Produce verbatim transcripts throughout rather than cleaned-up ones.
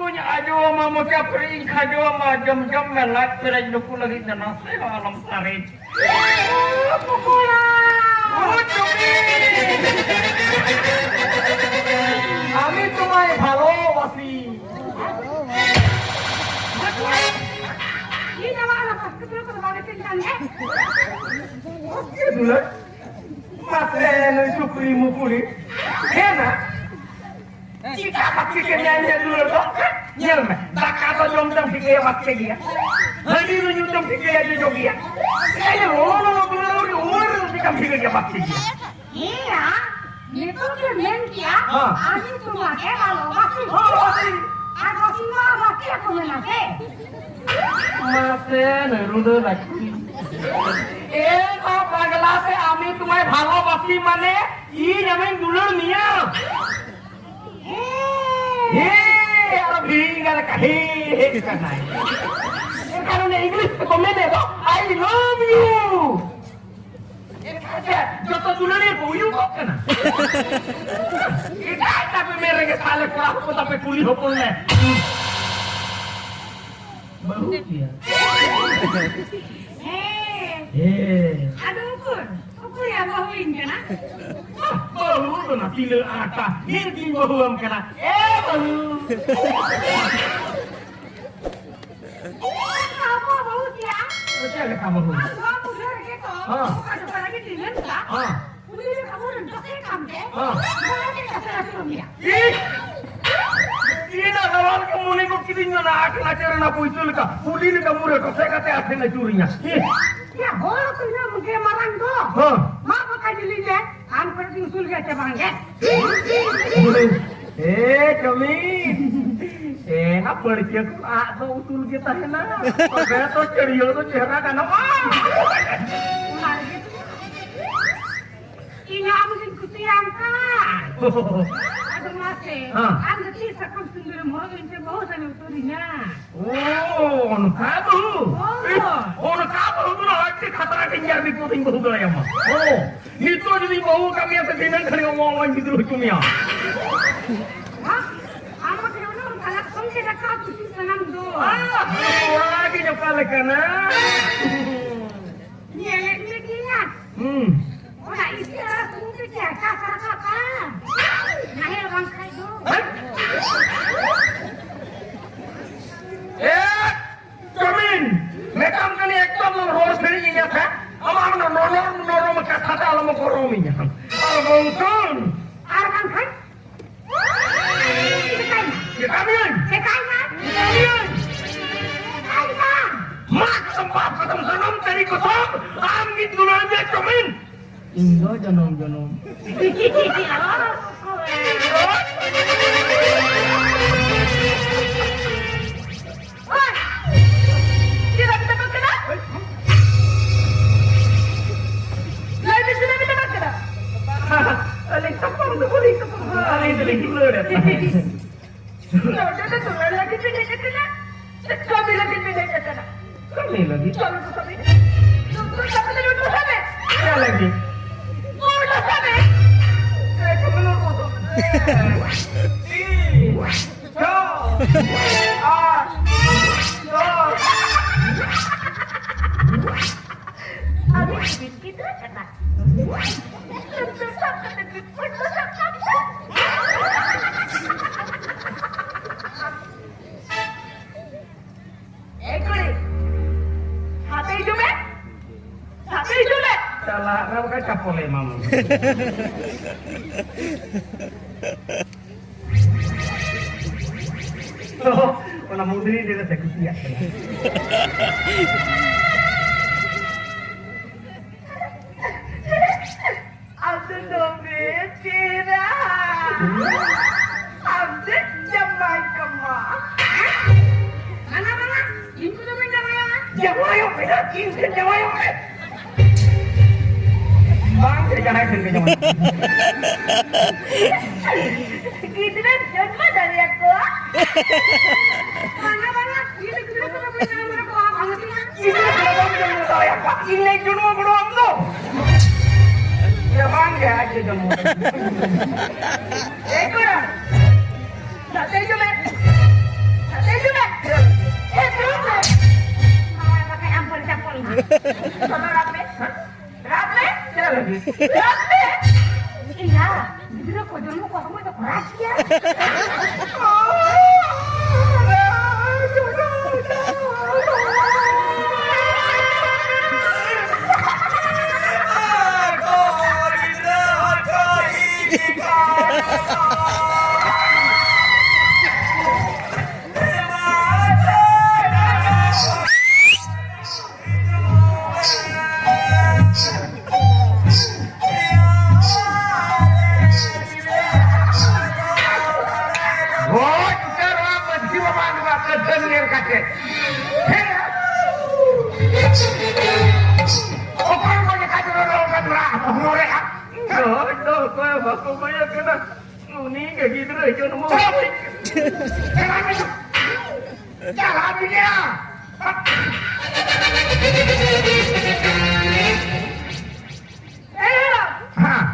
ᱤᱧ ᱟᱡᱚᱢᱟ ᱢᱚᱪᱟ ᱯᱮᱨᱮᱡ, ᱤᱧ ᱠᱷᱟᱡᱚᱢᱟ ᱡᱚᱢ ᱡᱚᱢ ᱢᱮ ᱞᱟᱡ ᱯᱮᱨᱮᱡ, ᱱᱩᱠᱩ ᱞᱟᱹᱜᱤᱫ ᱫᱚ ᱱᱟᱥᱮ ᱦᱚᱸ ᱟᱞᱚᱢ ᱥᱟᱨᱮᱡ᱾ আমি তোমায় ভালোবাসি। ᱤᱧ ᱟᱢᱟᱜ ᱚᱱᱟ ᱯᱟᱥᱠᱮ ᱫᱩᱞᱟᱹᱲ ᱠᱚᱫᱚ ᱵᱟᱝ ᱟᱹᱛᱤᱧ ᱠᱟᱱ ᱜᱮ᱾ ᱯᱟᱥᱠᱮ ᱫᱩᱞᱟᱹᱲ? ᱢᱟᱥᱮ ᱱᱩᱭ ᱥᱩᱠᱨᱤ ᱢᱩᱠᱩᱨᱤ᱾ ᱦᱮᱸ ᱱᱟ᱾ ᱪᱤᱠᱟ ᱵᱟᱹᱠᱤ ᱠᱮᱫ ᱢᱮᱭᱟ ᱤᱧᱟᱹᱜ ᱫᱩᱞᱟᱹᱲ ᱫᱚ? ᱧᱮᱞ ᱢᱮ, ᱫᱟᱠᱟ ᱫᱚ ᱡᱚᱢ ᱛᱮᱢ ᱴᱷᱤᱠᱟᱹᱭᱟ ᱵᱟᱥᱠᱮ ᱜᱮᱭᱟ, ᱦᱟᱺᱰᱤ ᱫᱚ ᱧᱩ ᱛᱮᱢ ᱴᱷᱤᱠᱟᱹᱭᱟ ᱡᱚᱡᱚ ᱜᱮᱭᱟ᱾ ᱮᱭ ᱞᱚᱞᱚ ᱞᱚᱞᱚ ᱫᱩᱞᱟᱹᱲ ᱩᱢᱟᱹᱨ ᱨᱮ ᱪᱤᱠᱟᱢ ᱴᱷᱤᱠᱟᱹ ᱜᱮᱭᱟ ᱵᱟᱥᱠᱮ ᱜᱮᱭᱟ? ᱦᱮᱸᱭᱟ, ᱱᱤᱛᱚᱜ ᱜᱮ ᱢᱮᱱ ᱠᱮᱭᱟ, ᱦᱮᱸ᱾ ᱟᱹᱰᱤ ᱛᱩᱢᱟᱹ ᱜᱮ ᱵᱷᱟᱞᱚᱵᱟᱥᱤ᱾ ᱦᱮᱸ, ᱵᱟᱥᱤ᱾ ᱟᱨ ᱵᱟᱥᱤ ᱢᱟ ᱵᱟᱥᱤ ᱟᱠᱚ ᱢᱮᱱᱟ ᱥᱮ᱾ ᱢᱟᱥᱮ ᱱᱟᱹᱨᱩᱰᱟᱹ ᱞᱟᱹᱠᱛᱤ᱾ ᱮ ᱢᱟ ᱯᱟᱜᱽᱞᱟ ᱥᱮ, আমি তোমায় ভালোবাসি মানে ᱤᱧ ᱟᱢᱤᱧ ᱫᱩᱞᱟᱹᱲ ᱢᱮᱭᱟ᱾ ᱦᱮᱸ᱾ ᱦᱮᱸ, ᱟᱨᱚ ᱵᱷᱤᱲ ᱜᱟᱱ ᱠᱟᱹᱦᱤ ᱦᱮᱡ ᱠᱟᱱᱟᱭ᱾ ᱮᱱᱠᱷᱟᱱ ᱚᱱᱮ ᱤᱝᱞᱤᱥ ᱛᱮᱠᱚ ᱢᱮᱱᱮᱫ ᱫᱚ, "I love you." ᱟᱪᱪᱷᱟ, ᱡᱚᱛᱚ ᱫᱩᱞᱟᱹᱲᱤᱭᱟᱹ ᱠᱚ ᱩᱭᱩᱜᱚᱜ ᱠᱟᱱᱟ᱾ ᱮᱴᱟᱜ ᱮᱴᱟᱜ ᱯᱮ ᱢᱮᱱ ᱨᱮᱜᱮ ᱛᱟᱦᱞᱮ ᱠᱚᱲᱟ ᱦᱚᱯᱚᱱ ᱛᱟᱯᱮ ᱠᱩᱞᱤ ᱦᱚᱯᱚᱱ ᱞᱮ᱾ ᱵᱟᱹᱦᱩ ᱜᱮᱭᱟ᱾ ᱦᱮᱸ᱾ ᱦᱮᱸ᱾ ᱟᱫᱚ ᱩᱠᱩᱨ? ᱩᱠᱩᱨ ᱭᱟ ᱵᱟᱹᱦᱩᱭᱤᱧ ᱠᱟᱱᱟ? ᱵᱟᱹᱦᱩ ᱫᱚ ᱱᱟ ᱛᱤᱱᱟᱹᱜ ᱟᱴᱟ᱾ ᱱᱤᱛ ᱤᱧ ᱵᱟᱹᱦᱩᱣᱟᱢ ᱠᱟᱱᱟ᱾ ᱮ ᱵᱟᱹᱦᱩ᱾ ᱟᱵᱚ ᱵᱟᱹᱦᱩ ᱜᱮᱭᱟ᱾ ᱪᱮᱫ ᱞᱮᱠᱟ ᱵᱟᱹᱦᱩ? ᱟᱨ ᱱᱚᱣᱟ ᱵᱩᱰᱷᱟᱹ ᱨᱮᱜᱮ ᱛᱚ, ᱦᱮᱸ᱾ ᱚᱠᱟ ᱡᱚᱠᱷᱚᱱ ᱞᱟᱹᱜᱤᱫ ᱛᱤᱸᱜᱩᱱ ᱠᱟᱱᱟ? ᱦᱮᱸ᱾ ᱩᱱᱤ ᱫᱚ ᱟᱵᱚᱨᱮᱱ ᱫᱚᱥᱮ ᱠᱟᱱ ᱛᱮ, ᱦᱮᱸ᱾ ᱱᱚᱣᱟ ᱜᱮ ᱠᱟᱛᱷᱟ ᱟᱹᱪᱩᱨ ᱜᱮᱭᱟ᱾ ᱤ! ᱤᱧ ᱫᱚ ᱱᱟᱣᱟ ᱞᱮᱠᱟ ᱢᱚᱱᱮ ᱜᱚᱫ ᱠᱤᱫᱤᱧ ᱫᱚ ᱱᱟ ᱟᱴ ᱱᱟᱪᱟᱨ ᱨᱮᱱᱟᱜ ᱯᱩᱭᱥᱟᱹ ᱞᱮᱠᱟ ᱠᱩᱞᱤ ᱞᱮᱠᱟ ᱢᱩᱨᱮ ᱴᱚᱥᱮ ᱠᱟᱛᱮ ᱟᱴᱷᱮᱱ ᱟᱹᱪᱩᱨᱤᱧᱟ᱾ ᱤ! ᱭᱟ, ᱦᱚᱲ ᱠᱚ ᱤᱱᱟᱹᱜ ᱜᱮ ᱢᱟᱨᱟᱝ ᱫᱚ᱾ ᱦᱮᱸ᱾ ᱢᱟ ᱵᱟᱠᱷᱟᱡ ᱡᱩᱞᱤ ᱞᱮ, ᱟᱢ ᱠᱚᱨᱮ ᱫᱤᱱ ᱩᱥᱩᱞ ᱜᱮᱭᱟ ᱪᱮ ᱵᱟᱝ ᱜᱮ? ᱮ ᱠᱟᱹᱢᱤ, ᱮᱱᱟ ᱯᱟᱹᱲᱠᱤᱭᱟᱹ ᱠᱷᱚᱱ ᱟᱜ ᱫᱚ ᱩᱥᱩᱞ ᱜᱮ ᱛᱟᱦᱮᱱᱟ᱾ ᱛᱚᱵᱮ ᱛᱚ ᱪᱟᱹᱲᱭᱟᱹᱣ ᱫᱚ ᱪᱮᱦᱨᱟ ᱜᱟᱱᱚᱜᱼᱟ᱾ ᱚᱱᱟ ᱨᱮᱜᱮ ᱤᱧ ᱟᱢ ᱜᱤᱧ ᱠᱩᱥᱤᱭᱟᱢ ᱠᱟᱱ᱾ ᱟᱫᱚ ᱢᱟᱥᱮ, ᱦᱮᱸ᱾ ᱟᱢ ᱫᱚ ᱪᱮᱫ ᱥᱟᱠᱟᱢ ᱥᱤᱸᱫᱩᱨᱮᱢ ᱦᱚᱨᱚᱜ ᱮᱱᱛᱮ ᱵᱟᱹᱦᱩ ᱥᱟᱞᱮ ᱩᱛᱟᱹᱨᱤᱧᱟ? ᱳ, ᱚᱱᱠᱟ ᱵᱟᱹᱦᱩ? ᱦᱳᱭ᱾ ᱮ, ᱚᱱᱠᱟ ᱵᱟᱹᱦᱩ ᱫᱚ ᱟᱡ ᱛᱮ ᱠᱷᱟᱛᱨᱟ ᱠᱤᱧ ᱜᱮᱭᱟ, ᱵᱤᱯᱚᱫ ᱤᱧ ᱵᱟᱹᱦᱩ ᱫᱟᱲᱮᱭᱟᱢᱟ᱾ ᱳ, ᱱᱤᱛᱚᱜ ᱡᱩᱫᱤ ᱵᱟᱹᱦᱩ ᱠᱟᱹᱢᱤᱭᱟ ᱥᱮ ᱫᱷᱤᱱᱟᱹᱝ ᱠᱷᱟᱱ ᱜᱮ ᱚᱣᱟᱝ ᱚᱣᱟᱝ ᱜᱤᱫᱽᱨᱟᱹ ᱦᱚᱪᱚ ᱢᱮᱭᱟ᱾ ᱦᱮᱸ? ᱟᱢ ᱢᱟ ᱛᱮᱦᱮᱧ ᱩᱱᱟᱹᱜ ᱮᱢ ᱠᱷᱟᱱᱟ, ᱥᱚᱝᱜᱮ ᱠᱟᱱᱟ᱾ ᱧᱮᱞᱮᱫ ᱢᱮ ᱜᱮᱭᱟ᱾ ᱦᱩᱸ᱾ ᱚᱱᱟ ᱤᱥᱤᱱ ᱟᱨ ᱥᱩᱱᱩᱢ ᱛᱮ ᱪᱮᱦᱨᱟ ᱥᱟᱨᱟ ᱠᱟᱜᱼᱟ᱾ ᱱᱟᱦᱮᱞ ᱵᱟᱝᱠᱷᱟᱡ ᱫᱚ᱾ ᱮ, ᱪᱚᱢᱤᱱ, ᱢᱮᱛᱟᱢ ᱠᱟᱹᱱᱟᱹᱧ ᱮᱠᱫᱚᱢ ᱨᱚᱲ ᱥᱟᱹᱨᱤ ᱜᱮ ᱠᱟᱛᱷᱟ᱾ ᱟᱢᱟᱜ ᱚᱱᱟ ᱱᱚᱨᱚᱢ ᱱᱚᱨᱚᱢ ᱠᱟᱛᱷᱟ ᱛᱮ ᱟᱞᱚᱢ ᱜᱚᱨᱚᱢᱤᱧᱟ᱾ ᱟᱨ ᱵᱟᱝᱠᱷᱟᱱ ᱟᱨ ᱵᱟᱝᱠᱷᱟᱱ? ᱪᱮᱠᱟᱭᱱᱟ? ᱪᱮᱠᱟᱢᱤᱭᱟᱹᱧ? ᱪᱮᱠᱟᱭᱱᱟ? ᱪᱮᱠᱟᱢᱤᱭᱟᱹᱧ? ᱪᱮᱠᱟᱭᱱᱟ? ᱢᱟ ᱠᱚᱥᱚᱢ, ᱵᱟᱯ ᱠᱚᱥᱚᱢ, ᱥᱟᱱᱟᱢ ᱛᱮᱨᱤ ᱠᱚᱥᱚᱢ, ᱟᱢ ᱜᱮ ᱫᱩᱞᱟᱹᱲ ᱢᱮ ᱪᱚᱢᱤᱱ᱾ ᱤᱧ ᱫᱚ ᱡᱚᱱᱚᱢ ᱡᱚᱱᱚᱢ᱾ ᱳᱭ! ᱪᱮᱫ ᱞᱟᱹᱜᱤᱫ ᱮᱢ ᱠᱟᱱᱟ? ᱞᱟᱹᱭ ᱢᱮ, ᱪᱮᱫ ᱞᱟᱹᱜᱤᱫ ᱮᱢ ᱠᱟᱱᱟ? ᱟᱹᱞᱤᱧ ᱛᱟᱯᱟᱢ ᱫᱚ ᱵᱟᱹᱞᱤᱧ ᱛᱟᱯᱟᱢ ᱠᱟᱱᱟ, ᱟᱹᱞᱤᱧ ᱫᱚᱞᱤᱧ ᱫᱩᱞᱟᱹᱲ ᱟᱠᱟᱱᱟ᱾ ᱱᱚᱰᱮ ᱫᱚ ᱫᱩᱞᱟᱹᱲ ᱞᱟᱹᱜᱤᱫ ᱵᱤᱱ ᱦᱮᱡ ᱟᱠᱟᱱᱟ ᱥᱮ ᱠᱟᱹᱢᱤ ᱞᱟᱹᱜᱤᱫ ᱵᱤᱱ ᱦᱮᱡ ᱟᱠᱟᱱᱟ? ᱠᱟᱹᱢᱤ ᱞᱟᱹᱜᱤᱫ᱾ ᱪᱚᱞᱚ ᱫᱚ ᱠᱟᱹᱢᱤ᱾ ᱫᱩᱞᱟᱹᱲ ᱠᱟᱛᱷᱟ ᱫᱚ ᱱᱚᱰᱮ ᱵᱚᱥᱟᱜ ᱢᱮ᱾ ᱪᱮᱫ ᱞᱟᱹᱜᱤᱫ? ᱱᱚᱰᱮ ᱵᱚᱥᱟᱜ ᱢᱮ᱾ ᱮ, ᱪᱚᱞᱚ ᱱᱚᱰᱮ ᱵᱚᱥᱟᱜ ᱢᱮ᱾ ᱛᱤᱱ, ᱪᱟᱨ, ᱟᱴ, ᱫᱚᱥ᱾ ᱟᱹᱵᱤᱱ ᱵᱤᱱ ᱜᱤᱫᱽᱨᱟᱹ ᱠᱟᱱᱟ᱾ ᱥᱟᱵ ᱠᱟᱛᱮ ᱵᱤᱥᱠᱩᱴ ᱫᱚ ᱥᱟᱵ ᱠᱟᱜ ᱯᱮ᱾ ᱮ ᱠᱩᱲᱤ, ᱥᱟᱛᱮ ᱦᱤᱡᱩᱜ ᱢᱮ᱾ ᱥᱟᱛᱮ ᱦᱤᱡᱩᱜ ᱢᱮ᱾ ᱪᱟᱞᱟᱜ ᱨᱮ ᱵᱟᱠᱷᱟᱡ ᱪᱟᱯᱚᱞᱮ ᱮᱢᱟᱢᱟ᱾ ᱚᱱᱟ ᱢᱩᱫᱽᱨᱤ ᱨᱮ ᱥᱮ ᱠᱩᱥᱤᱭᱟᱜ ᱠᱟᱱᱟ᱾ ᱟᱢ ᱫᱚ ᱫᱚᱢᱮ ᱪᱮᱦᱨᱟ᱾ ᱟᱢ ᱫᱚ ᱡᱟᱢᱟᱭ ᱠᱟᱢᱟ᱾ ᱵᱟᱝᱟ, ᱵᱟᱝᱟ, ᱤᱧ ᱠᱚᱫᱚ ᱵᱟᱹᱧ ᱡᱟᱶᱟᱭᱚᱜᱼᱟ᱾ ᱡᱟᱶᱟᱭᱚᱜ ᱢᱮ, ᱤᱧ ᱴᱷᱮᱱ ᱡᱟᱶᱟᱭᱚᱜ ᱢᱮ᱾ ᱵᱟᱝ ᱜᱮ, ᱡᱟᱦᱟᱸᱭ ᱴᱷᱮᱱ ᱜᱮ ᱡᱟᱶᱟᱭ᱾ ᱜᱤᱫᱽᱨᱟᱹ ᱡᱚᱱᱢᱚ ᱫᱟᱲᱮᱭᱟᱠᱚᱣᱟ᱾ ᱵᱟᱝᱟ, ᱵᱟᱝᱟ, ᱤᱧ ᱫᱚ ᱜᱤᱫᱽᱨᱟᱹ ᱠᱚᱫᱚ ᱵᱟᱹᱧ ᱡᱟᱶᱟᱭ ᱠᱚᱣᱟ, ᱵᱟᱝᱟ᱾ ᱜᱤᱫᱽᱨᱟᱹ ᱠᱚᱫᱚ ᱵᱟᱢ ᱡᱚᱱᱢᱚ ᱫᱟᱲᱮᱭᱟᱠᱚᱣᱟ, ᱤᱧ ᱞᱮ ᱡᱚᱱᱢᱚ ᱜᱚᱲᱚ ᱟᱢ ᱫᱚ᱾ ᱤᱭᱟᱹ ᱵᱟᱝ ᱜᱮ, ᱟᱡ ᱜᱮ ᱡᱚᱱᱢᱚ᱾ ᱮ ᱠᱚᱲᱟ, ᱱᱟᱛᱮ ᱦᱤᱡᱩᱜ ᱢᱮ᱾ ᱱᱟᱛᱮ ᱦᱤᱡᱩᱜ ᱢᱮ᱾ ᱮ, ᱫᱩᱲᱩᱵ ᱢᱮ᱾ ᱮᱭᱟ, ᱜᱤᱫᱽᱨᱟᱹ ᱠᱚ ᱡᱚᱱᱢᱚ ᱠᱚ ᱥᱚᱢᱚᱭ ᱫᱚ ᱠᱚᱨᱟᱣ ᱜᱮᱭᱟ᱾ ᱜᱚᱡ ᱩᱛᱟᱹᱨᱚᱜᱼᱟ ᱢᱟᱹᱡᱷᱤ ᱵᱟᱵᱟ ᱱᱚᱣᱟ ᱠᱟᱹᱨᱫᱷᱟᱹᱱ ᱧᱮᱞ ᱠᱟᱛᱮ᱾ ᱦᱮᱸ᱾ ᱚᱠᱚᱭ ᱜᱚᱡ ᱟᱠᱟᱫ ᱨᱚᱲ ᱨᱚᱲ ᱠᱟᱱ ᱨᱟᱜ ᱦᱚᱲᱢᱚ ᱨᱮ ᱟᱨ ᱜᱚᱡ ᱫᱚ ᱚᱠᱚᱭ ᱦᱚᱸ ᱵᱟᱠᱚ ᱜᱚᱡ ᱟᱠᱟᱫᱟ᱾ ᱩᱱᱤ ᱜᱮ ᱜᱤᱫᱽᱨᱟᱹ ᱡᱚᱱᱢᱚ ᱪᱟᱞᱟᱜ ᱢᱮ᱾ ᱪᱟᱞᱟᱜ ᱢᱮ᱾ ᱮᱭᱟ! ᱦᱮᱸ᱾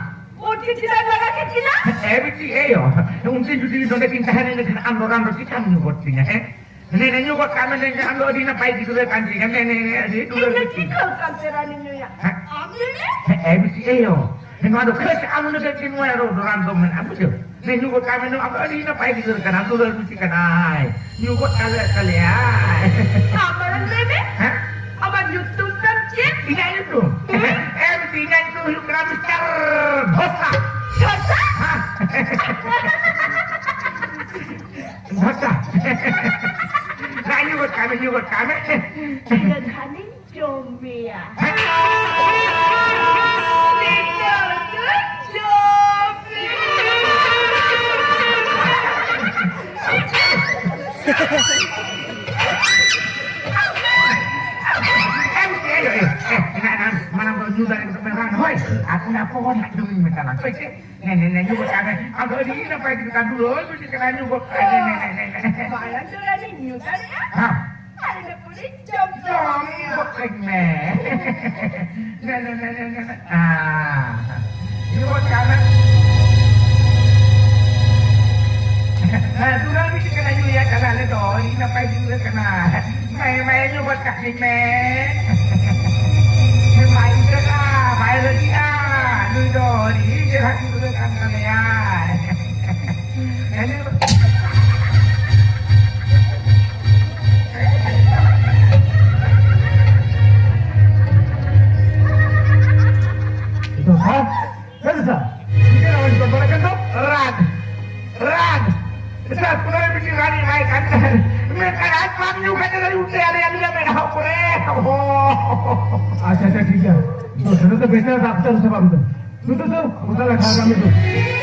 ᱩᱱᱠᱤᱱ ᱪᱮᱫᱟᱜ ᱞᱟᱜᱟ ᱠᱮᱫ ᱠᱤᱱᱟ? ᱮ ᱵᱤᱴᱤ, ᱮᱭᱳ, ᱩᱱᱠᱤᱱ ᱡᱩᱫᱤ ᱱᱚᱰᱮ ᱠᱤᱱ ᱛᱟᱦᱮᱸ ᱞᱮᱱᱠᱷᱟᱱ ᱟᱢ ᱫᱚ ᱨᱟᱱ ᱫᱚ ᱪᱮᱫᱟᱜ ᱮᱢ ᱧᱩ ᱜᱚᱫ ᱠᱤᱧᱟ, ᱦᱮᱸ? ᱱᱮ, ᱱᱮ, ᱧᱩ ᱜᱚᱫ ᱠᱟᱜ ᱢᱮ, ᱱᱮ, ᱟᱢ ᱫᱚ ᱟᱹᱰᱤ ᱱᱟᱯᱟᱭ ᱜᱤᱫᱽᱨᱟᱹ ᱠᱟᱱ ᱜᱮᱭᱟ, ᱱᱮ, ᱱᱮ, ᱱᱮ, ᱟᱹᱰᱤ ᱫᱩᱞᱟᱹᱲ ᱤᱧ ᱫᱚ ᱵᱤᱴᱤ᱾ ᱪᱮᱫ ᱠᱷᱟᱹᱞ ᱠᱟᱱᱛᱮ ᱨᱟᱱᱤᱧ ᱧᱩᱭᱟ? ᱦᱮᱸ? ᱟᱢ ᱧᱩᱭ ᱢᱮ᱾ ᱦᱮᱸ, ᱮ ᱵᱤᱴᱤ, ᱮᱭᱳ, ᱱᱚᱣᱟ ᱫᱚ ᱠᱷᱟᱹᱞ ᱟᱢ ᱞᱟᱹᱜᱤᱫ ᱜᱮ ᱱᱚᱣᱟ ᱨᱟᱱ ᱫᱚ ᱢᱮᱱᱟᱜᱼᱟ, ᱵᱩᱡᱷᱟᱹᱣ? ᱱᱮ, ᱧᱩ ᱜᱚᱫ ᱠᱟᱜ ᱢᱮ, ᱱᱚᱣᱟ ᱫᱚ ᱟᱹᱰᱤ ᱱᱟᱯᱟᱭ ᱜᱤᱫᱽᱨᱟᱹ ᱠᱟᱱᱟ, ᱫᱩᱞᱟᱹᱲ ᱵᱤᱴᱤ ᱠᱟᱱᱟᱭ᱾ ᱧᱩ ᱜᱚᱫ ᱠᱟᱜ ᱞᱮ, ᱠᱟᱜ ᱞᱮᱭᱟᱭ᱾ ᱟᱢ ᱢᱟᱲᱟᱝ ᱞᱟᱹᱭ ᱢᱮ, ᱦᱮᱸ? ᱟᱢᱟᱜ ᱧᱩᱛᱩᱢ ᱛᱟᱢ ᱪᱮᱫ? ᱤᱧᱟᱹᱜ ᱧᱩᱛᱩᱢ? ᱦᱮᱸ? ᱮ ᱵᱤᱴᱤ, ᱤᱧᱟᱹᱜ ᱧᱩᱛᱩᱢ ᱦᱩᱭᱩᱜ ᱠᱟᱱᱟ ᱢᱤᱥᱴᱟᱨ ᱫᱷᱳᱥᱟ᱾ ᱫᱷᱳᱥᱟ? ᱦᱮᱸ᱾ ᱫᱷᱳᱥᱟ᱾ ᱱᱟ, ᱧᱩ ᱜᱚᱫ ᱠᱟᱜ ᱢᱮ, ᱧᱩ ᱜᱚᱫ ᱠᱟᱜ ᱢᱮ᱾ ᱤᱱᱟᱹ ᱠᱷᱟᱱᱤᱧ ᱡᱚᱢ ᱢᱮᱭᱟ᱾ ᱦᱮᱸ? ᱱᱤᱛᱚᱜ ᱫᱚᱧ ᱡᱚᱢ ᱢᱮᱭᱟ᱾ ᱮ ᱵᱤᱴᱤ, ᱮ, ᱮ, ᱮ, ᱮ, ᱮᱱᱟ, ᱮᱱᱟ, ᱢᱟᱲᱟᱝ ᱫᱚ ᱧᱩ ᱫᱟᱲᱮ ᱠᱟᱛᱮ ᱯᱮ ᱨᱟᱱ, ᱦᱳᱭ᱾ ᱟᱨ ᱚᱱᱟ ᱯᱚᱨ ᱦᱟᱸᱜ ᱡᱚᱢᱤᱧ ᱢᱮᱛᱟᱞᱟᱝ, ᱦᱳᱭ ᱥᱮ? ᱱᱮ, ᱱᱮ, ᱱᱮ, ᱧᱩ ᱜᱚᱫ ᱠᱟᱜ ᱢᱮ᱾ ᱟᱢ ᱫᱚ ᱟᱹᱰᱤ ᱱᱟᱯᱟᱭ ᱜᱤᱫᱽᱨᱟᱹ ᱠᱟᱱᱟ, ᱫᱩᱞᱟᱹᱲ ᱵᱤᱴᱤ ᱠᱟᱱᱟ, ᱧᱩ ᱜᱚᱫ ᱠᱟᱜ ᱢᱮ, ᱱᱮ, ᱱᱮ, ᱱᱮ, ᱱᱮ, ᱱᱮ᱾ ᱢᱟᱲᱟᱝ ᱫᱚ ᱨᱟᱱᱤᱧ ᱧᱩ ᱫᱟᱲᱮᱭᱟᱜᱼᱟ? ᱦᱮᱸ᱾ ᱟᱨ ᱤᱱᱟᱹ ᱯᱚᱨᱮ ᱡᱚᱢ ᱡᱚᱢ ᱜᱚᱫ ᱠᱟᱹᱧ ᱢᱮ᱾ ᱱᱮ, ᱱᱮ, ᱱᱮ, ᱱᱮ, ᱱᱮ, ᱱᱮ᱾ ᱟᱦ᱾ ᱧᱩ ᱜᱚᱫ ᱠᱟᱜ ᱢᱮ᱾ ᱦᱮᱸ, ᱫᱩᱞᱟᱹᱲ ᱵᱤᱴᱤ ᱠᱟᱱᱟ, ᱧᱩᱭᱟ ᱠᱟᱱᱟ ᱟᱞᱮ ᱫᱚ᱾ ᱟᱹᱰᱤ ᱱᱟᱯᱟᱭ ᱜᱤᱫᱽᱨᱟᱹ ᱠᱟᱱᱟ᱾ ᱢᱟᱭ, ᱢᱟᱭ, ᱧᱩ ᱜᱚᱫ ᱠᱟᱜ ᱠᱟᱹᱧ ᱢᱮ᱾ ᱵᱟᱭ ᱩᱛᱟᱹᱨᱟ, ᱵᱟᱭ ᱨᱟᱹᱜᱤᱜᱼᱟ᱾ ᱟᱹᱰᱤ ᱪᱮᱦᱨᱟ ᱜᱤᱫᱽᱨᱟᱹ ᱠᱟᱱ ᱛᱟᱞᱮᱭᱟᱭ᱾ ᱫᱚᱥᱟ, ᱦᱮᱸ ᱫᱚᱥᱟ, ᱪᱤᱠᱟᱹ ᱱᱟ ᱚᱱᱟ ᱵᱟᱲᱟ ᱠᱟᱱ ᱫᱚ? ᱨᱟᱜᱽ, ᱨᱟᱜᱽ᱾ ᱮᱴᱟᱜ ᱠᱚᱨᱮ ᱢᱤᱫᱴᱤᱡ ᱨᱟᱱ ᱮᱢᱟᱭ ᱠᱟᱱ ᱛᱟᱦᱮᱸᱱ᱾ ᱢᱮᱱᱠᱷᱟᱱ ᱟᱡ ᱵᱟᱝ ᱧᱩ ᱠᱟᱛᱮ ᱫᱚᱭ ᱩᱴᱟᱹᱭᱟ ᱟᱞᱮᱭᱟᱜ ᱢᱮᱫᱦᱟ ᱠᱚᱨᱮ᱾ ᱚ᱾ ᱟᱪᱪᱷᱟ, ᱟᱪᱪᱷᱟ, ᱴᱷᱤᱠ ᱜᱮᱭᱟ᱾ ᱫᱚᱥᱟ ᱫᱚ ᱵᱮᱥ ᱪᱮᱦᱨᱟ ᱫᱟᱜ ᱛᱮ ᱥᱟᱵᱟᱜ ᱢᱮ᱾ ᱫᱩ, ᱫᱩ, ᱫᱩ, ᱚᱱᱠᱟ ᱞᱮᱠᱷᱟ ᱠᱟᱜ ᱢᱮ ᱫᱩ᱾